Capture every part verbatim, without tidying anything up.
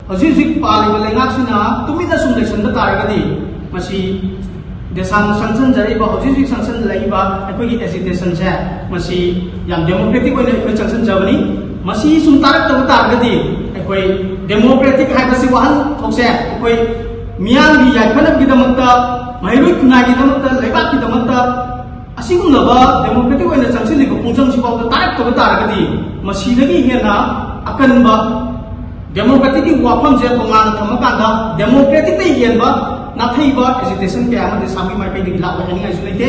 ꯍꯧꯖꯤꯛ ꯍꯧꯖꯤꯛ ꯄꯥꯜꯂꯤꯕ ꯂꯩꯉꯥꯛꯁꯤꯅ ꯇꯨꯃꯤꯟꯅ ꯁꯨꯝ ꯂꯩꯁꯟꯕ ꯇꯥꯔꯒꯗꯤ, ꯃꯁꯤ ꯗꯦꯁꯥꯝꯅ ꯆꯪꯁꯤꯟꯖꯔꯛꯏꯕ, ꯍꯧꯖꯤꯛ ꯍꯧꯖꯤꯛ ꯆꯪꯁꯤꯜꯂꯛꯏꯕ ꯑꯩꯈꯣꯏꯒꯤ ꯑꯦꯖꯤꯇꯦꯁꯟꯁꯦ, ꯃꯁꯤ ꯌꯥꯝ ꯗꯦꯃꯣꯀ꯭ꯔꯦꯇꯤꯛ ꯑꯣꯏꯅ ꯑꯩꯈꯣꯏ ꯆꯪꯁꯤꯟꯖꯕꯅꯤ꯫ ꯃꯁꯤ ꯁꯨꯝ ꯇꯥꯔꯛꯇꯕ ꯇꯥꯔꯒꯗꯤ, ꯑꯩꯈꯣꯏ ꯗꯦꯃꯣꯀ꯭ꯔꯦꯇꯤꯛ ꯍꯥꯏꯕꯁꯤ ꯋꯥꯍꯟꯊꯣꯛꯁꯦ ꯑꯩꯈꯣꯏ ꯃꯤꯌꯥꯝꯒꯤ ꯌꯥꯏꯐꯅꯕꯒꯤꯗꯃꯛꯇ, ꯃꯍꯩꯔꯣꯏ ꯈꯨꯟꯅꯥꯏꯒꯤꯗꯃꯛꯇ, ꯂꯩꯕꯥꯛꯀꯤꯗꯃꯛꯇ ꯑꯁꯤꯒꯨꯝꯂꯕ ꯗꯦꯃꯣꯀ꯭ꯔꯦꯇꯤꯛ ꯑꯣꯏꯅ ꯆꯪꯁꯤꯜꯂꯤꯕ ꯈꯣꯡꯖꯪꯁꯤꯐꯥꯎꯗ ꯇꯥꯔꯛꯇꯕ ꯇꯥꯔꯒꯗꯤ, ꯃꯁꯤꯗꯒꯤ ꯍꯦꯟꯅ ꯑꯀꯟꯕ ꯗꯦꯃꯣꯀ꯭ꯔꯦꯇꯤꯛꯀꯤ ꯋꯥꯐꯝꯁꯦ ꯇꯣꯉꯥꯟꯅ ꯊꯝꯃꯀꯥꯟꯗ, ꯗꯦꯃꯣꯀ꯭ꯔꯦꯇꯤꯛꯇꯩ ꯍꯦꯟꯕ ꯅꯥꯊꯩꯕ ꯑꯦꯖꯤꯇꯦꯁꯟ ꯀꯌꯥ ꯑꯃ ꯗꯦꯁꯥꯝꯒꯤ ꯃꯥꯏꯀꯩꯗꯒꯤ ꯂꯥꯛꯑꯣꯏ ꯍꯥꯏꯅꯤꯡꯉꯥꯏꯁꯨ ꯂꯩꯇꯦ꯫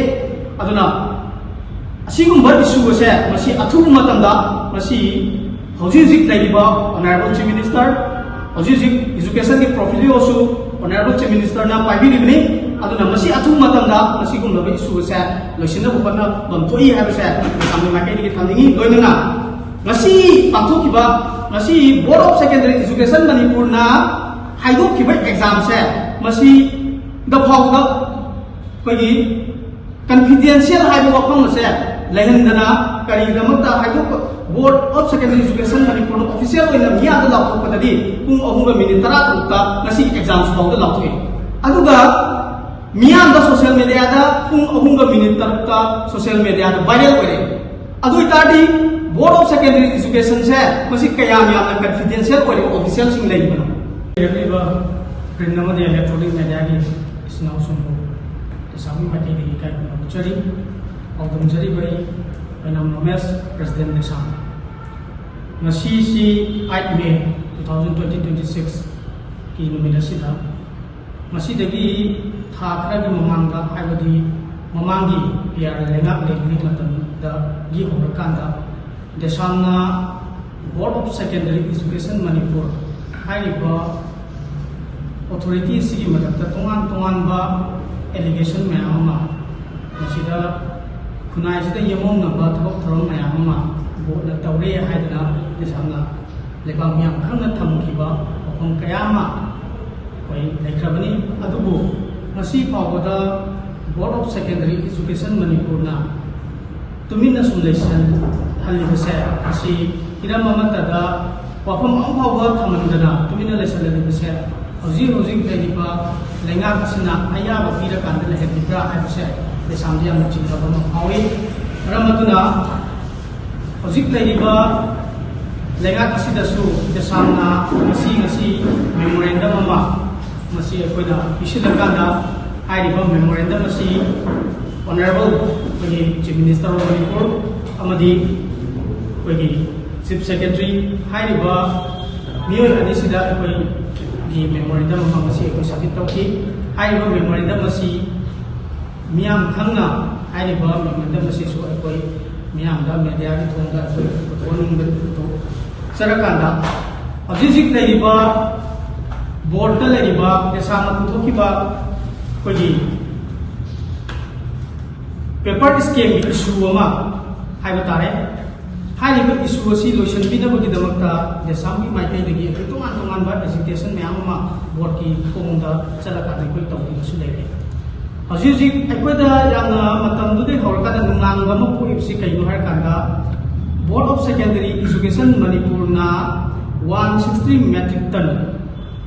ꯑꯗꯨꯅ ꯑꯁꯤꯒꯨꯝꯕ ꯏꯁꯨ ꯑꯁꯦ, ꯃꯁꯤ ꯑꯊꯨꯕ ꯃꯇꯝꯗ, ꯃꯁꯤ ꯍꯧꯖꯤꯛ ꯍꯧꯖꯤꯛ ꯂꯩꯔꯤꯕ ꯑꯣꯅꯔꯦꯕꯜ ꯆꯤꯐ ꯃꯤꯅꯤꯁꯇꯔ, ꯍꯧꯖꯤꯛ ꯍꯧꯖꯤꯛ ꯏꯖꯨꯀꯦꯁꯟꯒꯤ ꯄꯣꯔꯠꯐꯣꯂꯤꯑꯣꯁꯨ ꯑꯣꯅꯔꯦꯕꯜ ꯆꯤꯐ ꯃꯤꯅꯤꯁꯇꯔꯅ ꯄꯥꯏꯕꯤꯔꯤꯕꯅꯤ꯫ ꯑꯗꯨꯅ ꯃꯁꯤ ꯑꯊꯨꯕ ꯃꯇꯝꯗ ꯃꯁꯤꯒꯨꯝꯂꯕ ꯏꯁꯨ ꯑꯁꯦ ꯂꯣꯏꯁꯤꯟꯅꯕ ꯍꯣꯠꯅꯐꯝ ꯊꯣꯛꯏ ꯍꯥꯏꯕꯁꯦ ꯃꯌꯥꯝꯒꯤ ꯃꯥꯏꯀꯩꯗꯒꯤ ꯊꯝꯅꯤꯡꯏ꯫ ꯂꯣꯏꯅꯅ ꯉꯁꯤ ꯄꯥꯡꯊꯣꯛꯈꯤꯕ, ꯉꯁꯤ Board of Secondary Education ꯃꯅꯤꯄꯨꯔꯅ ꯍꯥꯏꯗꯣꯛꯈꯤꯕ ꯑꯦꯛꯖꯥꯝꯁꯦ, ꯃꯁꯤꯗ ꯐꯥꯎꯕꯗ ꯑꯩꯈꯣꯏꯒꯤ ꯀꯟꯐꯤꯗꯦꯟꯁꯤꯌꯦꯜ ꯍꯥꯏꯕ ꯋꯥꯐꯝ ꯑꯁꯦ ꯂꯩꯍꯟꯗꯅ, ꯀꯔꯤꯒꯤꯗꯃꯛꯇ ꯍꯥꯏꯗꯣꯛꯄ, Board of Secondary Education ꯃꯅꯤꯄꯨꯔꯅ ꯑꯣꯐꯤꯁꯤꯌꯦꯜ ꯑꯣꯏꯅ ꯃꯤꯌꯥꯝꯗ ꯂꯥꯎꯊꯣꯛꯄꯗꯗꯤ ꯄꯨꯡ ꯑꯍꯨꯝꯒ ꯃꯤꯅꯤꯠ ꯇꯔꯥ ꯇꯔꯨꯛꯇ ꯉꯁꯤꯒꯤ ꯑꯦꯛꯖꯥꯝꯁꯤ ꯐꯥꯎꯗ ꯂꯥꯎꯊꯣꯛꯑꯦ꯫ ꯑꯗꯨꯒ ꯃꯤꯌꯥꯝꯗ ꯁꯣꯁꯤꯌꯦꯜ ꯃꯦꯗꯤꯌꯥꯗ ꯄꯨꯡ ꯑꯍꯨꯝꯒ ꯃꯤꯅꯤꯠ ꯇꯔꯨꯛꯇ ꯁꯣꯁꯤꯌꯦꯜ ꯃꯦꯗꯤꯌꯥꯗ ꯚꯥꯏꯔꯦꯜ ꯑꯣꯏꯔꯦ꯫ ꯑꯗꯨ ꯑꯣꯏꯇꯥꯔꯗꯤ Board of Secondary Education ꯁꯦ ꯃꯁꯤ ꯀꯌꯥꯝ ꯌꯥꯝꯅ ꯀꯟꯐꯤꯗꯦꯟꯁꯤꯌꯦꯜ ꯑꯣꯏꯔꯤꯕ ꯑꯣꯐꯤꯁꯤꯌꯦꯜꯁꯤꯡ ꯂꯩꯔꯤꯕꯅꯣ? ꯂꯩꯔꯛꯂꯤꯕ ꯄ꯭ꯔꯤꯟ ꯑꯃꯗꯤ ꯏꯂꯦꯛꯇ꯭ꯔꯣꯅꯤꯛ ꯃꯦꯗꯤꯌꯥꯒꯤ ꯏꯆꯤꯟ ꯏꯅꯥꯎꯁꯤꯡꯕꯨ ꯂꯩꯁꯥꯕꯤ ꯃꯥꯏꯀꯩꯗꯒꯤ ꯏꯀꯥꯏ ꯈꯨꯝꯅꯕ ꯎꯠꯆꯔꯤ꯫ ꯄꯥꯎꯗꯝꯖꯔꯤꯕ ꯑꯩ ꯑꯣꯏꯅꯥꯝ ꯔꯣꯃꯦꯁ, ꯄ꯭ꯔꯦꯁꯤꯗꯦꯟ ꯂꯩꯁꯥꯡ꯫ ꯉꯁꯤꯁꯤ eight May two thousand twenty twenty six ꯀꯤ ꯅꯨꯃꯤꯠ ꯑꯁꯤꯗ, ꯃꯁꯤꯗꯒꯤ ꯊꯥ ꯈꯔꯒꯤ ꯃꯃꯥꯡꯗ, ꯍꯥꯏꯕꯗꯤ ꯃꯃꯥꯡꯒꯤ ꯄꯤ ꯑꯥꯔ ꯂꯩꯉꯥꯛ ꯂꯩꯔꯤꯉꯩ ꯃꯇꯝꯗꯒꯤ ꯍꯧꯔꯀꯥꯟꯗ, ꯗꯦꯁꯥꯝꯅ Board of Secondary Education Manipur ꯍꯥꯏꯔꯤꯕ ꯑꯣꯊꯣꯔꯤꯇꯤ ꯑꯁꯤꯒꯤ ꯃꯊꯛꯇ ꯇꯣꯉꯥꯟ ꯇꯣꯉꯥꯟꯕ ꯑꯦꯂꯤꯒꯦꯁꯟ ꯃꯌꯥꯝ ꯑꯃ, ꯃꯁꯤꯗ ꯈꯨꯟꯅꯥꯏꯁꯤꯗ ꯌꯦꯡꯍꯧꯅꯕ ꯊꯕꯛ ꯊꯧꯔꯝ ꯃꯌꯥꯝ ꯑꯃ ꯕꯣꯔꯗꯅ ꯇꯧꯔꯦ ꯍꯥꯏꯗꯅ ꯗꯦꯁꯥꯝꯅ ꯂꯩꯕꯥꯛ ꯃꯤꯌꯥꯝ ꯈꯪꯅ ꯊꯝꯈꯤꯕ ꯋꯥꯐꯝ ꯀꯌꯥ ꯑꯃ ꯑꯩꯈꯣꯏ ꯂꯩꯈ꯭ꯔꯕꯅꯤ꯫ ꯑꯗꯨꯕꯨ ꯉꯁꯤ ꯐꯥꯎꯕꯗ Board of Secondary Education ꯃꯅꯤꯄꯨꯔꯅ ꯇꯨꯃꯤꯟꯅ ꯁꯨꯝ ꯂꯩꯁꯤꯜꯍꯜꯂꯤꯕꯁꯦ, ꯃꯁꯤ ꯍꯤꯔꯝ ꯑꯃꯠꯇꯗ ꯋꯥꯐꯝ ꯑꯃ ꯐꯥꯎꯕ ꯊꯝꯍꯟꯗꯅ ꯇꯨꯃꯤꯟꯅ ꯂꯩꯁꯜꯂꯛꯂꯤꯕꯁꯦ ꯍꯧꯖꯤꯛ ꯍꯧꯖꯤꯛ ꯂꯩꯔꯤꯕ ꯂꯩꯉꯥꯛ ꯑꯁꯤꯅ ꯑꯌꯥꯕ ꯄꯤꯔꯀꯥꯟꯗ ꯂꯩꯍꯜꯂꯤꯕ꯭ꯔꯥ ꯍꯥꯏꯕꯁꯦ ꯗꯦꯁꯥꯝꯗ ꯌꯥꯝꯅ ꯆꯤꯡꯅꯕ ꯑꯃ ꯐꯥꯎꯏ꯫ ꯃꯔꯝ ꯑꯗꯨꯅ ꯍꯧꯖꯤꯛ ꯂꯩꯔꯤꯕ ꯂꯩꯉꯥꯛ ꯑꯁꯤꯗꯁꯨ ꯗꯦꯁꯥꯝꯅ ꯉꯁꯤ ꯉꯁꯤ ꯃꯦꯃꯣꯔꯦꯟꯗꯝ ꯑꯃ ꯃꯁꯤ ꯑꯩꯈꯣꯏꯅ ꯄꯤꯁꯤꯜꯂꯀꯥꯟꯗ ꯍꯥꯏꯔꯤꯕ ꯃꯦꯃꯣꯔꯦꯟꯗꯝ ꯑꯁꯤ Honourable ꯑꯩꯈꯣꯏꯒꯤ Chief Minister of Manipur ꯑꯃꯗꯤ ꯑꯩꯈꯣꯏꯒꯤ Chief Secretary ꯍꯥꯏꯔꯤꯕ ꯃꯤꯑꯣꯏ ꯑꯅꯤꯁꯤꯗ ꯑꯩꯈꯣꯏꯒꯤ ꯃꯦꯃꯣꯔꯦꯟꯗꯝ ꯑꯃ ꯉꯁꯤ ꯑꯩꯈꯣꯏ ꯁꯕꯃꯤꯠ ꯇꯧꯈꯤ꯫ ꯍꯥꯏꯔꯤꯕ ꯃꯦꯃꯣꯔꯦꯟꯗꯝ ꯑꯁꯤ ꯃꯤꯌꯥꯝ ꯈꯪꯅ ꯍꯥꯏꯔꯤꯕ ꯃꯦꯃꯣꯔꯦꯟꯗꯝ ꯑꯁꯤꯁꯨ ꯑꯩꯈꯣꯏ ꯃꯤꯌꯥꯝꯗ ꯃꯦꯗꯤꯌꯥꯒꯤ ꯊꯣꯡꯗ ꯑꯩꯈꯣꯏ ꯄꯨꯊꯣꯛꯍꯟꯅꯤꯡꯕ ꯄꯨꯊꯣꯛꯆꯔꯀꯥꯟꯗ ꯍꯧꯖꯤꯛ ꯍꯧꯖꯤꯛ ꯂꯩꯔꯤꯕ ꯕꯣꯔꯗꯇ ꯂꯩꯔꯤꯕ ꯗꯦꯁꯥꯝꯅ ꯄꯨꯊꯣꯛꯈꯤꯕ ꯑꯩꯈꯣꯏꯒꯤ ꯄꯦꯄꯔ ꯁ꯭ꯀꯦꯝꯒꯤ ꯏꯁꯨ ꯑꯃ ꯍꯥꯏꯕ ꯇꯥꯔꯦ꯫ ꯍꯥꯏꯔꯤꯕ ꯏꯁꯨ ꯑꯁꯤ ꯂꯣꯏꯁꯤꯟꯕꯤꯅꯕꯒꯤꯗꯃꯛꯇ ꯗꯦꯁꯥꯝꯒꯤ ꯃꯥꯏꯀꯩꯗꯒꯤ ꯑꯩꯈꯣꯏ ꯇꯣꯉꯥꯟ ꯇꯣꯉꯥꯟꯕ ꯑꯦꯖꯤꯇꯦꯁꯟ ꯃꯌꯥꯝ ꯑꯃ ꯕꯣꯔꯗꯀꯤ ꯈꯣꯡꯗ ꯆꯠꯂꯀꯥꯟꯗ ꯑꯩꯈꯣꯏ ꯇꯧꯈꯤꯕꯁꯨ ꯂꯩꯔꯦ꯫ ꯍꯧꯖꯤꯛ ꯍꯧꯖꯤꯛ ꯑꯩꯈꯣꯏꯗ ꯌꯥꯝꯅ ꯃꯇꯝꯗꯨꯗꯒꯤ ꯍꯧꯔꯀꯥꯟꯗ ꯅꯨꯡꯅꯥꯡꯕ ꯑꯃ ꯄꯣꯛꯏꯕꯁꯤ ꯀꯩꯅꯣ ꯍꯥꯏꯔꯀꯥꯟꯗ Board of Secondary Education ꯃꯅꯤꯄꯨꯔꯅ ꯋꯥꯟ ꯁꯤꯛꯁꯇꯤ ꯃꯦꯇ꯭ꯔꯤꯛ ꯇꯟ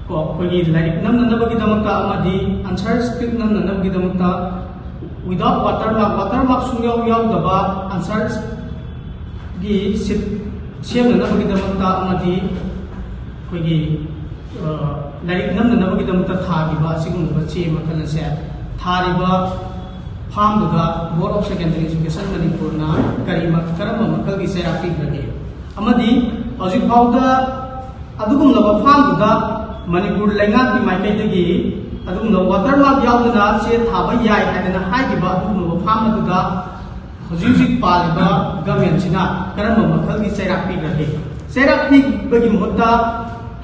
ꯀꯣ ꯑꯩꯈꯣꯏꯒꯤ ꯂꯥꯏꯔꯤꯛ ꯅꯝꯅꯅꯕꯒꯤꯗꯃꯛꯇ ꯑꯃꯗꯤ ꯑꯟꯁꯔ ꯁ꯭ꯀ꯭ꯔꯤꯞ ꯅꯝꯅꯅꯕꯒꯤꯗꯃꯛꯇ without watermark, watermark ꯁꯨꯡꯌꯥꯎ ꯌꯥꯎꯗꯕ ꯑꯟꯁꯔꯒꯤ ꯁꯤꯠ ꯁꯦꯝꯅꯅꯕꯒꯤꯗꯃꯛꯇ ꯑꯃꯗꯤ ꯑꯩꯈꯣꯏꯒꯤ ꯂꯥꯏꯔꯤꯛ ꯅꯝꯅꯅꯕꯒꯤꯗꯃꯛꯇ ꯊꯥꯈꯤꯕ ꯑꯁꯤꯒꯨꯝꯂꯕ ꯆꯦ ꯃꯈꯜ ꯑꯁꯦ ꯊꯥꯔꯤꯕ ꯐꯥꯝꯗꯨꯗ Board of Secondary Education ꯃꯅꯤꯄꯨꯔꯅ ꯀꯔꯤ ꯀꯔꯝꯕ ꯃꯈꯜꯒꯤ ꯆꯩꯔꯥꯛ ꯄꯤꯈ꯭ꯔꯒꯦ ꯑꯃꯗꯤ ꯍꯧꯖꯤꯛ ꯐꯥꯎꯗ ꯑꯗꯨꯒꯨꯝꯂꯕ ꯐꯥꯝꯗꯨꯗ ꯃꯅꯤꯄꯨꯔ ꯂꯩꯉꯥꯛꯀꯤ ꯃꯥꯏꯀꯩꯗꯒꯤ ꯑꯗꯨꯒꯨꯝꯂꯕ watermark ꯌꯥꯎꯗꯅ ꯆꯦ ꯊꯥꯕ ꯌꯥꯏ ꯍꯥꯏꯗꯅ ꯍꯥꯏꯈꯤꯕ ꯑꯗꯨꯒꯨꯝꯂꯕ ꯐꯥꯝ ꯑꯗꯨꯗ ꯍꯧꯖꯤꯛ ꯍꯧꯖꯤꯛ ꯄꯥꯜꯂꯤꯕ ꯒꯃꯦꯟꯁꯤꯅ ꯀꯔꯝꯕ ꯃꯈꯜꯒꯤ ꯆꯩꯔꯥꯛ ꯄꯤꯈ꯭ꯔꯒꯦ? ꯆꯩꯔꯥꯛ ꯄꯤꯕꯒꯤ ꯃꯍꯨꯠꯇ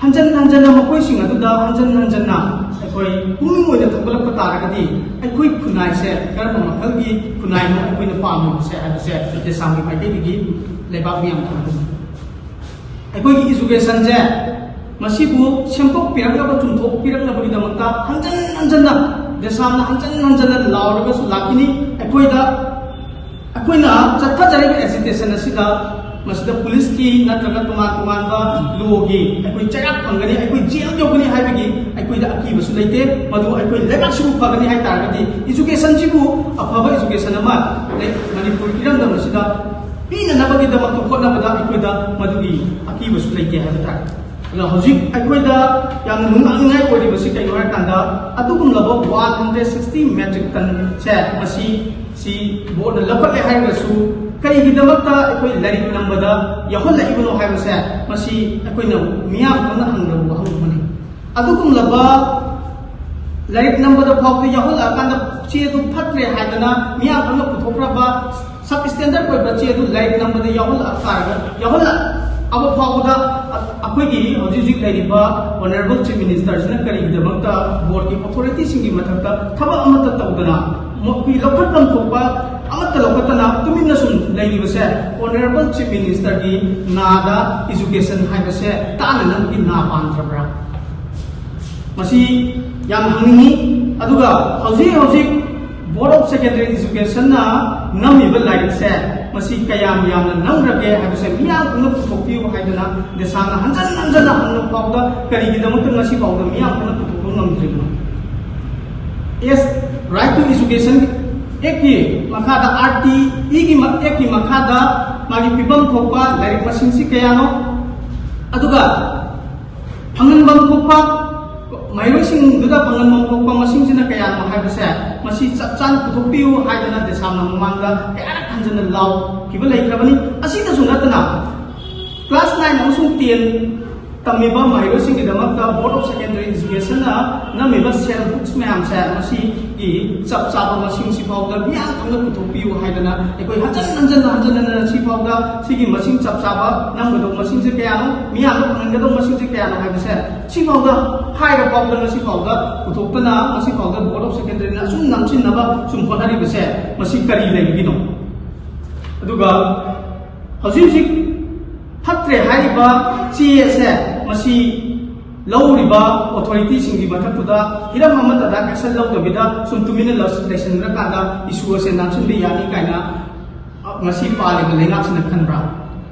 ꯍꯟꯖꯟ ꯍꯟꯖꯟꯅ ꯃꯈꯣꯏꯁꯤꯡ ꯑꯗꯨꯗ ꯍꯟꯖꯟ ꯍꯟꯖꯟꯅ ꯑꯩꯈꯣꯏ ꯄꯨꯛꯅꯤꯡ ꯑꯣꯏꯅ ꯊꯧꯒꯠꯂꯛꯄ ꯇꯥꯔꯒꯗꯤ ꯑꯩꯈꯣꯏ ꯈꯨꯟꯅꯥꯏꯁꯦ ꯀꯔꯝꯕ ꯃꯈꯜꯒꯤ ꯈꯨꯟꯅꯥꯏꯅꯣ ꯑꯩꯈꯣꯏꯅ ꯄꯥꯝꯃꯤꯕꯁꯦ ꯍꯥꯏꯕꯁꯦ ꯗꯦꯁꯥꯝꯒꯤ ꯃꯥꯏꯀꯩꯗꯒꯤ ꯂꯩꯕꯥꯛ ꯃꯤꯌꯥꯝ ꯈꯪꯍꯟꯅꯤꯡꯉꯤ꯫ ꯑꯩꯈꯣꯏꯒꯤ ꯏꯖꯨꯀꯦꯁꯟꯁꯦ ꯃꯁꯤꯕꯨ ꯁꯦꯝꯗꯣꯛꯄꯤꯔꯛꯅꯕ ꯆꯨꯝꯊꯣꯛꯄꯤꯔꯛꯅꯕꯒꯤꯗꯃꯛꯇ ꯍꯟꯖꯟ ꯍꯟꯖꯟꯅ ꯗꯦꯁꯥꯝꯅ ꯍꯟꯖꯟ ꯍꯟꯖꯟꯅ ꯂꯥꯎꯔꯒꯁꯨ ꯂꯥꯛꯈꯤꯅꯤ꯫ ꯑꯩꯈꯣꯏꯗ ꯑꯩꯈꯣꯏꯅ ꯆꯠꯊꯖꯔꯤꯕ ꯑꯦꯖꯤꯇꯦꯁꯟ ꯑꯁꯤꯗ ꯃꯁꯤꯗ ꯄꯨꯂꯤꯁꯀꯤ ꯅꯠꯇ꯭ꯔꯒ ꯇꯣꯉꯥꯟ ꯇꯣꯉꯥꯟꯕ ꯂꯣꯒꯤ ꯑꯩꯈꯣꯏ ꯆꯩꯔꯥꯛ ꯐꯪꯒꯅꯤ, ꯑꯩꯈꯣꯏ ꯖꯦꯜ ꯌꯧꯒꯅꯤ ꯍꯥꯏꯕꯒꯤ ꯑꯩꯈꯣꯏꯗ ꯑꯀꯤꯕꯁꯨ ꯂꯩꯇꯦ꯫ ꯃꯗꯨ ꯑꯩꯈꯣꯏ ꯂꯩꯕꯥꯛꯁꯤꯕꯨ ꯐꯒꯅꯤ ꯍꯥꯏ ꯇꯥꯔꯒꯗꯤ ꯏꯖꯨꯀꯦꯁꯟꯁꯤꯕꯨ ꯑꯐꯕ ꯏꯖꯨꯀꯦꯁꯟ ꯑꯃ ꯂꯩ-, ꯃꯅꯤꯄꯨꯔ ꯏꯔꯝꯗꯝ ꯑꯁꯤꯗ ꯄꯤꯅꯅꯕꯒꯤꯗꯃꯛꯇ ꯍꯣꯠꯅꯕꯗ ꯑꯩꯈꯣꯏꯗ ꯃꯗꯨꯒꯤ ꯑꯀꯤꯕꯁꯨ ꯂꯩꯇꯦ ꯍꯥꯏꯕ ꯇꯥꯔꯦ꯫ ꯑꯗꯨꯅ ꯍꯧꯖꯤꯛ ꯑꯩꯈꯣꯏꯗ ꯌꯥꯝꯅ ꯅꯨꯡꯅꯥꯡꯅꯤꯡꯉꯥꯏ ꯑꯣꯏꯔꯤꯕꯁꯤ ꯀꯩꯅꯣ ꯍꯥꯏꯔꯀꯥꯟꯗ, ꯑꯗꯨꯒꯨꯝꯂꯕ ꯋꯥꯟ ꯍꯟꯗ꯭ꯔꯦꯠ ꯁꯤꯛꯁꯇꯤ ꯃꯦꯇ꯭ꯔꯤꯛ ꯇꯟꯁꯦ ꯃꯁꯤ ꯁꯤ ꯕꯣꯔꯗꯅ ꯂꯧꯈꯠꯂꯦ ꯍꯥꯏꯔꯒꯁꯨ, ꯀꯔꯤꯒꯤꯗꯃꯛꯇ ꯑꯩꯈꯣꯏ ꯂꯥꯏꯔꯤꯛ ꯅꯝꯕꯗ ꯌꯥꯎꯍꯜꯂꯛꯏꯕꯅꯣ ꯍꯥꯏꯕꯁꯦ ꯃꯁꯤ ꯑꯩꯈꯣꯏꯅ ꯃꯤꯌꯥꯝ ꯈꯪꯅ ꯍꯪꯗꯕ ꯋꯥꯍꯪ ꯑꯃꯅꯤ꯫ ꯑꯗꯨꯒꯨꯝꯂꯕ ꯂꯥꯏꯔꯤꯛ ꯅꯝꯕꯗ ꯐꯥꯎꯕ ꯌꯥꯎꯍꯜꯂꯛꯑꯀꯥꯟꯗ ꯆꯦꯗꯨ ꯐꯠꯇ꯭ꯔꯦ ꯍꯥꯏꯗꯅ ꯃꯤꯌꯥꯝ ꯈꯪꯅ ꯄꯨꯊꯣꯛꯈ꯭ꯔꯕ ꯁꯕ ꯁ꯭ꯇꯦꯟꯗꯔꯗ ꯑꯣꯏꯕ ꯆꯦ ꯑꯗꯨ ꯂꯥꯏꯔꯤꯛ ꯅꯝꯕꯗ ꯌꯥꯎꯍꯜꯂꯛꯑ ꯇꯥꯔꯒ, ꯌꯥꯎꯍꯜꯂꯛꯑꯕ ꯐꯥꯎꯕꯗ ꯑ-, ꯑꯩꯈꯣꯏꯒꯤ ꯍꯧꯖꯤꯛ ꯍꯧꯖꯤꯛ ꯂꯩꯔꯤꯕ ꯑꯣꯅꯔꯦꯕꯜ ꯆꯤꯐ ꯃꯤꯅꯤꯁꯇꯔꯁꯤꯅ ꯀꯔꯤꯒꯤꯗꯃꯛꯇ ꯕꯣꯔꯗꯀꯤ ꯑꯣꯊꯣꯔꯤꯇꯤꯁꯤꯡꯒꯤ ꯃꯊꯛꯇ ꯊꯕꯛ ꯑꯃꯠꯇ ꯇꯧꯗꯅ, ꯃꯈꯣꯏꯒꯤ ꯂꯧꯈꯠꯐꯝ ꯊꯣꯛꯄ ꯑꯃꯠꯇ ꯂꯧꯈꯠꯇꯅ ꯇꯨꯃꯤꯟꯅ ꯁꯨꯝ ꯂꯩꯔꯤꯕꯁꯦ? ꯑꯣꯅꯔꯦꯕꯜ ꯆꯤꯐ ꯃꯤꯅꯤꯁꯇꯔꯒꯤ ꯅꯥꯗ ꯏꯖꯨꯀꯦꯁꯟ ꯍꯥꯏꯕꯁꯦ ꯇꯥꯅꯅꯕꯒꯤ ꯅꯥ ꯄꯥꯟꯗ꯭ꯔꯕ꯭ꯔꯥ? ꯃꯁꯤ ꯌꯥꯝ ꯍꯪꯅꯤꯡꯉꯤ꯫ ꯑꯗꯨꯒ ꯍꯧꯖꯤꯛ ꯍꯧꯖꯤꯛ ꯕꯣꯔꯗ ꯑꯣꯐ ꯁꯦꯀꯦꯟꯗꯔꯤ ꯏꯖꯨꯀꯦꯁꯟꯅ ꯅꯝꯃꯤꯕ ꯂꯥꯏꯔꯤꯛꯁꯦ ꯃꯁꯤ ꯀꯌꯥꯝ ꯌꯥꯝꯅ ꯅꯝꯈ꯭ꯔꯒꯦ ꯍꯥꯏꯕꯁꯦ ꯃꯤꯌꯥꯝ ꯄꯨꯝꯅ ꯄꯨꯊꯣꯛꯄꯤꯌꯨ ꯍꯥꯏꯗꯅ ꯗꯦꯁꯥꯝꯅ ꯍꯟꯖꯟ ꯍꯟꯖꯟꯅ ꯍꯪꯂꯕ ꯐꯥꯎꯕꯗ ꯀꯔꯤꯒꯤꯗꯃꯛꯇ ꯉꯁꯤ ꯐꯥꯎꯗ ꯃꯤꯌꯥꯝ ꯄꯨꯝꯅ ꯄꯨꯊꯣꯛꯄ ꯉꯝꯗ꯭ꯔꯤꯕꯅꯣ? ꯑꯦꯁ, ꯔꯥꯏꯠ ꯇꯨ ꯏꯖꯨꯀꯦꯁꯟ ꯑꯦꯛꯀꯤ ꯃꯈꯥꯗ, ꯑꯥꯔ ꯇꯤ ꯏꯒꯤ ꯃ-, ꯑꯦꯛꯀꯤ ꯃꯈꯥꯗ ꯃꯥꯒꯤ ꯄꯤꯐꯝ ꯊꯣꯛꯄ ꯂꯥꯏꯔꯤꯛ ꯃꯁꯤꯡꯁꯤ ꯀꯌꯥꯅꯣ? ꯑꯗꯨꯒ ꯐꯪꯍꯟꯐꯝ ꯊꯣꯛꯄ, ꯃꯍꯩꯔꯣꯏꯁꯤꯡꯗꯨꯗ ꯐꯪꯍꯟꯐꯝ ꯊꯣꯛꯄ ꯃꯁꯤꯡꯁꯤꯅ ꯀꯌꯥꯅꯣ ꯍꯥꯏꯕꯁꯦ ꯃꯁꯤ ꯆꯞ ꯆꯥꯅ ꯄꯨꯊꯣꯛꯄꯤꯌꯨ ꯍꯥꯏꯗꯅ ꯗꯦꯁꯥꯝꯅ ꯃꯃꯥꯡꯗ ꯀꯌꯥꯔꯛ ꯍꯟꯖꯟꯅ ꯂꯥꯎꯈꯤꯕ ꯂꯩꯈ꯭ꯔꯕꯅꯤ꯫ ꯑꯁꯤꯗꯁꯨ ꯅꯠꯇꯅ ꯀ꯭ꯂꯥꯁ ꯅꯥꯏꯟ ꯑꯃꯁꯨꯡ ꯇꯦꯟ ꯇꯝꯃꯤꯕ ꯃꯍꯩꯔꯣꯏꯁꯤꯡꯒꯤꯗꯃꯛꯇ ꯕꯣꯔꯗ ꯑꯣꯐ ꯁꯦꯀꯦꯟꯗꯔꯤ ꯏꯖꯨꯀꯦꯁꯟꯅ ꯅꯝꯃꯤꯕ ꯁꯦꯜ ꯕꯨꯛꯁ ꯃꯌꯥꯝꯁꯦ ꯃꯁꯤꯒꯤ ꯆꯞ ꯆꯥꯕ ꯃꯁꯤꯡꯁꯤ ꯐꯥꯎꯗ ꯃꯤꯌꯥꯝ ꯈꯪꯅ ꯄꯨꯊꯣꯛꯄꯤꯌꯨ ꯍꯥꯏꯗꯅ ꯑꯩꯈꯣꯏ ꯍꯟꯖꯟ ꯍꯟꯖꯟꯅ ꯍꯟꯖꯟ ꯍꯟꯖꯟꯅ ꯁꯤ ꯐꯥꯎꯗ ꯁꯤꯒꯤ ꯃꯁꯤꯡ ꯆꯞ ꯆꯥꯕ ꯅꯝꯒꯗꯧꯕ ꯃꯁꯤꯡꯁꯦ ꯀꯌꯥꯅꯣ, ꯃꯤꯌꯥꯝꯗ ꯐꯪꯍꯟꯒꯗꯧꯕ ꯃꯁꯤꯡꯁꯦ ꯀꯌꯥꯅꯣ ꯍꯥꯏꯕꯁꯦ ꯁꯤ ꯐꯥꯎꯗ ꯍꯥꯏꯔ ꯐꯥꯎꯗ ꯉꯁꯤ ꯐꯥꯎꯗ ꯄꯨꯊꯣꯛꯇꯅ ꯉꯁꯤ ꯐꯥꯎꯗ ꯕꯣꯔꯗ ꯑꯣꯐ ꯁꯦꯀꯦꯟꯗꯔꯤꯅ ꯑꯁꯨꯝ ꯅꯝꯁꯤꯟꯅꯕ ꯁꯨꯝ ꯍꯣꯠꯅꯔꯤꯕꯁꯦ ꯃꯁꯤ ꯀꯔꯤ ꯂꯩꯕꯒꯤꯅꯣ? ꯑꯗꯨꯒ ꯍꯧꯖꯤꯛ ꯍꯧꯖꯤꯛ ꯐꯠꯇ꯭ꯔꯦ ꯍꯥꯏꯔꯤꯕ ꯆꯦ ꯑꯁꯦ ꯃꯁꯤ ꯂꯧꯔꯤꯕ ꯑꯣꯊꯣꯔꯤꯇꯤꯁꯤꯡꯒꯤ ꯃꯊꯛꯇꯨꯗ ꯍꯤꯔꯝ ꯑꯃꯠꯇꯗ ꯑꯦꯛꯁꯟ ꯂꯧꯗꯕꯤꯗ ꯁꯨꯝ ꯇꯨꯃꯤꯟꯅ ꯂꯩꯁꯤꯟꯈ꯭ꯔꯀꯥꯟꯗ ꯏꯁꯨ ꯑꯁꯦ ꯅꯥꯟꯁꯤꯟꯕ ꯌꯥꯅꯤ ꯀꯥꯏꯅ ꯉꯁꯤ ꯄꯥꯜꯂꯤꯕ ꯂꯩꯉꯥꯛꯁꯤꯅ ꯈꯟꯕ꯭ꯔꯥ?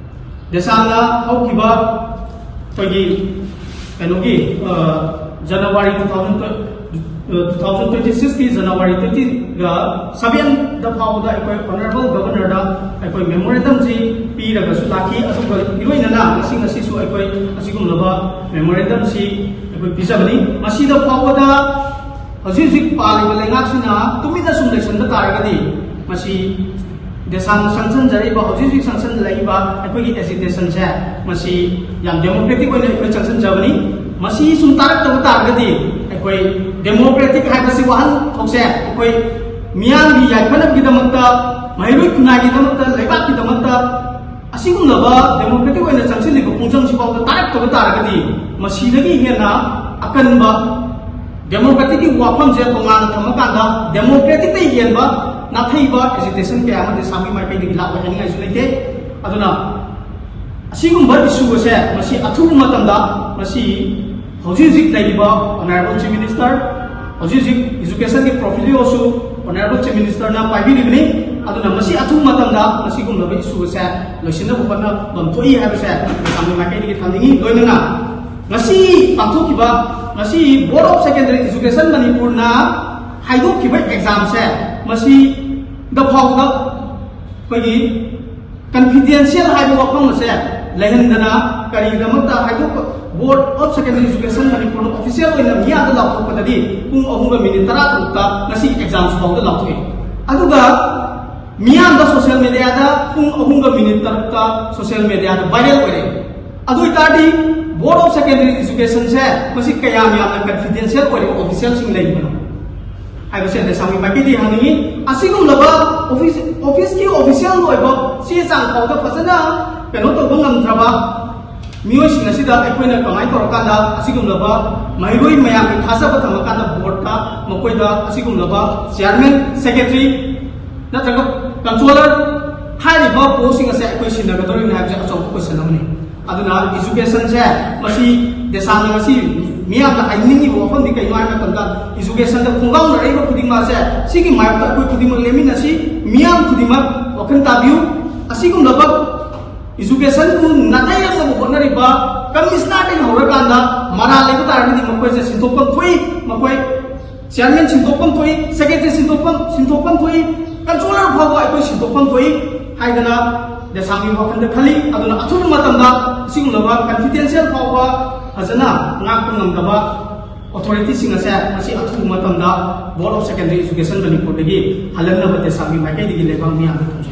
ꯗꯦꯁꯥꯝꯅ ꯍꯧꯈꯤꯕ ꯑꯩꯈꯣꯏꯒꯤ ꯀꯩꯅꯣꯒꯤ, ꯑ, ꯖꯅꯋꯥꯔꯤ two thousand, ꯑ, two thousand twenty six ꯀꯤ ꯖꯅꯋꯥꯔꯤ twenty ꯒ seven ꯗ ꯐꯥꯎꯕꯗ ꯑꯩꯈꯣꯏ Honourable Governor ꯗ ꯑꯩꯈꯣꯏ memorandum ꯁꯤ ꯄꯤꯔꯒꯁꯨ ꯂꯥꯛꯈꯤ꯫ ꯑꯗꯨꯒ ꯏꯔꯣꯏꯅꯅ ꯉꯁꯤ, ꯉꯁꯤꯁꯨ ꯑꯩꯈꯣꯏ ꯑꯁꯤꯒꯨꯝꯂꯕ memorandum ꯁꯤ ꯑꯩꯈꯣꯏ ꯄꯤꯖꯕꯅꯤ꯫ ꯃꯁꯤꯗ ꯐꯥꯎꯕꯗ ꯍꯧꯖꯤꯛ ꯍꯧꯖꯤꯛ ꯄꯥꯜꯂꯤꯕ ꯂꯩꯉꯥꯛꯁꯤꯅ ꯇꯨꯃꯤꯟꯅ ꯁꯨꯝ ꯂꯩꯁꯟꯕ ꯇꯥꯔꯒꯗꯤ, ꯃꯁꯤ ꯗꯦꯁꯥꯝꯅ ꯆꯪꯁꯤꯟꯖꯔꯛꯏꯕ, ꯍꯧꯖꯤꯛ ꯍꯧꯖꯤꯛ ꯆꯪꯁꯤꯜꯂꯛꯏꯕ ꯑꯩꯈꯣꯏꯒꯤ agitation ꯁꯦ, ꯃꯁꯤ ꯌꯥꯝ democratic ꯑꯣꯏꯅ ꯑꯩꯈꯣꯏ ꯆꯪꯁꯤꯟꯖꯕꯅꯤ꯫ ꯃꯁꯤ ꯁꯨꯝ ꯇꯥꯔꯛꯇꯕ ꯇꯥꯔꯒꯗꯤ, ꯑꯩꯈꯣꯏ democratic ꯍꯥꯏꯕꯁꯤ ꯋꯥꯍꯟꯊꯣꯛꯁꯦ ꯑꯩꯈꯣꯏ ꯃꯤꯌꯥꯝꯒꯤ ꯌꯥꯏꯐꯅꯕꯒꯤꯗꯃꯛꯇ, ꯃꯍꯩꯔꯣꯏ ꯈꯨꯟꯅꯥꯏꯒꯤꯗꯃꯛꯇ, ꯂꯩꯕꯥꯛꯀꯤꯗꯃꯛꯇ ꯑꯁꯤꯒꯨꯝꯂꯕ democratic ꯑꯣꯏꯅ ꯆꯪꯁꯤꯜꯂꯤꯕ ꯈꯣꯡꯖꯪꯁꯤꯐꯥꯎꯗ ꯇꯥꯔꯛꯇꯕ ꯇꯥꯔꯒꯗꯤ, ꯃꯁꯤꯗꯒꯤ ꯍꯦꯟꯅ ꯑꯀꯟꯕ democratic ꯀꯤ ꯋꯥꯐꯝꯁꯦ ꯇꯣꯉꯥꯟꯅ ꯊꯝꯃꯀꯥꯟꯗ, democratic ꯇꯩ ꯍꯦꯟꯕ ꯅꯥꯊꯩꯕ agitation ꯀꯌꯥ ꯑꯃ ꯗꯦꯁꯥꯝꯒꯤ ꯃꯥꯏꯀꯩꯗꯒꯤ ꯂꯥꯛꯑꯣꯏ ꯍꯥꯏꯅꯤꯡꯉꯥꯏꯁꯨ ꯂꯩꯇꯦ꯫ ꯑꯗꯨꯅ ꯑꯁꯤꯒꯨꯝꯕ issue ꯑꯁꯦ ꯃꯁꯤ ꯑꯊꯨꯕ ꯃꯇꯝꯗ ꯃꯁꯤ ꯍꯧꯖꯤꯛ ꯍꯧꯖꯤꯛ ꯂꯩꯔꯤꯕ Honourable Chief Minister, ꯍꯧꯖꯤꯛ ꯍꯧꯖꯤꯛ education ꯒꯤ portfolio ꯁꯨ Honourable Chief Minister ꯅ ꯄꯥꯏꯕꯤꯔꯤꯕꯅꯤ꯫ ꯑꯗꯨꯅ ꯃꯁꯤ ꯑꯊꯨꯕ ꯃꯇꯝꯗ ꯃꯁꯤꯒꯨꯝꯂꯕ issue ꯑꯁꯦ ꯂꯣꯏꯁꯤꯟꯅꯕ ꯍꯣꯠꯅꯐꯝ ꯊꯣꯛꯏ ꯍꯥꯏꯕꯁꯦ ꯃꯌꯥꯝꯒꯤ ꯃꯥꯏꯀꯩꯗꯒꯤ ꯊꯝꯅꯤꯡꯏ꯫ ꯂꯣꯏꯅꯅ ꯉꯁꯤ ꯄꯥꯡꯊꯣꯛꯈꯤꯕ, ꯉꯁꯤ Board of Secondary Education ꯃꯅꯤꯄꯨꯔꯅ ꯍꯥꯏꯗꯣꯛꯈꯤꯕ exam ꯁꯦ, ꯃꯁꯤꯗ ꯐꯥꯎꯕꯗ ꯑꯩꯈꯣꯏꯒꯤ confidential ꯍꯥꯏꯕ ꯋꯥꯐꯝ ꯑꯁꯦ ꯂꯩꯍꯟꯗꯅ, ꯀꯔꯤꯒꯤꯗꯃꯛꯇ ꯍꯥꯏꯗꯣꯛꯄ, Board of Secondary Education ꯃꯅꯤꯄꯨꯔꯅ official ꯑꯣꯏꯅ ꯃꯤꯌꯥꯝꯗ ꯂꯥꯎꯊꯣꯛꯄꯗꯗꯤ ꯄꯨꯡ ꯑꯍꯨꯝꯒ minute ꯇꯔꯥ ꯇꯔꯨꯛꯇ ꯉꯁꯤ exam ꯁꯨ ꯐꯥꯎꯗ ꯂꯥꯎꯊꯣꯛꯏ꯫ ꯑꯗꯨꯒ ꯃꯤꯌꯥꯝꯗ social media ꯗ ꯄꯨꯡ ꯑꯍꯨꯝꯒ minute ꯇꯔꯨꯛꯇ social media ꯗ viral ꯑꯣꯏꯔꯦ꯫ ꯑꯗꯨ ꯑꯣꯏꯇꯥꯔꯗꯤ Board of Secondary Education ꯁꯦ ꯃꯁꯤ ꯀꯌꯥꯝ ꯌꯥꯝꯅ confidential ꯑꯣꯏꯔꯤꯕ official ꯁꯤꯡ ꯂꯩꯔꯤꯕꯅꯣ ꯍꯥꯏꯕꯁꯦ ꯂꯩꯁꯥꯡꯒꯤ ꯃꯥꯏꯀꯩꯗꯒꯤ ꯍꯪꯅꯤꯡꯉꯤ꯫ ꯑꯁꯤꯒꯨꯝꯂꯕ office, office ꯀꯤ official ꯑꯣꯏꯕ ꯆꯦ ꯆꯥꯡ ꯐꯥꯎꯗ ꯐꯖꯅ ꯀꯩꯅꯣ ꯇꯧꯕ ꯉꯝꯗ꯭ꯔꯕ ꯃꯤꯑꯣꯏꯁꯤꯡ ꯑꯁꯤꯗ ꯑꯩꯈꯣꯏꯅ ꯀꯃꯥꯏꯅ ꯇꯧꯔꯀꯥꯟꯗ ꯑꯁꯤꯒꯨꯝꯂꯕ ꯃꯍꯩꯔꯣꯏ ꯃꯌꯥꯝꯒꯤ ꯊꯥꯖꯕ ꯊꯝꯃꯀꯥꯟꯗ board ꯇ ꯃꯈꯣꯏꯗ ꯑꯁꯤꯒꯨꯝꯂꯕ chairman, secretary ꯅꯠꯇ꯭ꯔꯒ controller ꯍꯥꯏꯔꯤꯕ post ꯁꯤꯡ ꯑꯁꯦ ꯑꯩꯈꯣꯏ ꯁꯤꯟꯅꯒꯗꯧꯔꯤꯕꯅꯤ ꯍꯥꯏꯕꯁꯦ ꯑꯆꯧꯕ question ꯑꯃꯅꯤ꯫ ꯑꯗꯨꯅ education ꯁꯦ ꯃꯁꯤ ꯗꯦꯁꯥꯝꯅ ꯉꯁꯤ ꯃꯤꯌꯥꯝꯅ ꯍꯥꯏꯅꯤꯡꯉꯤꯕ ꯋꯥꯐꯝꯗꯤ ꯀꯩꯅꯣ ꯍꯥꯏꯕ ꯃꯇꯝꯗ, education ꯗ ꯈꯣꯡꯒꯥꯎꯅꯔꯛꯏꯕ ꯈꯨꯗꯤꯡꯃꯛ ꯑꯁꯦ ꯁꯤꯒꯤ ꯃꯥꯌꯣꯛꯇ ꯑꯩꯈꯣꯏ ꯈꯨꯗꯤꯡꯃꯛ ꯂꯦꯝꯃꯤꯟꯅꯁꯤ꯫ ꯃꯤꯌꯥꯝ ꯈꯨꯗꯤꯡꯃꯛ ꯋꯥꯈꯜ ꯇꯥꯕꯤꯌꯨ꯫ ꯑꯁꯤꯒꯨꯝꯂꯕ Educationꯕꯨ ꯅꯥꯇꯩꯔꯛꯅꯕ ꯍꯣꯠꯅꯔꯤꯕ ꯀꯃꯤꯁꯅꯔꯗꯒꯤ ꯍꯧꯔꯀꯥꯟꯗ ꯃꯔꯥꯜ ꯂꯩꯕ ꯇꯥꯔꯒꯗꯤ ꯃꯈꯣꯏꯁꯦ ꯁꯤꯟꯗꯣꯛꯐꯝ ꯊꯣꯛꯏ, ꯃꯈꯣꯏ chairman ꯁꯤꯟꯗꯣꯛꯐꯝ ꯊꯣꯛꯏ, secretary ꯁꯤꯟꯗꯣꯛꯐꯝ ꯁꯤꯟꯗꯣꯛꯐꯝ ꯊꯣꯛꯏ, controller ꯐꯥꯎꯕ ꯑꯩꯈꯣꯏ ꯁꯤꯟꯗꯣꯛꯐꯝ ꯊꯣꯛꯏ ꯍꯥꯏꯗꯅ ꯗꯦꯁꯥꯝꯒꯤ ꯋꯥꯈꯜꯗ ꯈꯜꯂꯤ꯫ ꯑꯗꯨꯅ ꯑꯊꯨꯕ ꯃꯇꯝꯗ ꯑꯁꯤꯒꯨꯝꯂꯕ confidential ꯐꯥꯎꯕ ꯐꯖꯅ ꯉꯥꯛꯄ ꯉꯝꯗꯕ authorityꯁꯤꯡ ꯑꯁꯦ ꯃꯁꯤ ꯑꯊꯨꯕ ꯃꯇꯝꯗ Board of Secondary Education ꯃꯅꯤꯄꯨꯔꯗꯒꯤ ꯍꯜꯍꯟꯅꯕ ꯗꯦꯁꯥꯝꯒꯤ ꯃꯥꯏꯀꯩꯗꯒꯤ ꯂꯩꯕꯥꯛ ꯃꯤꯌꯥꯝꯗ ꯊꯝꯖꯔꯤ꯫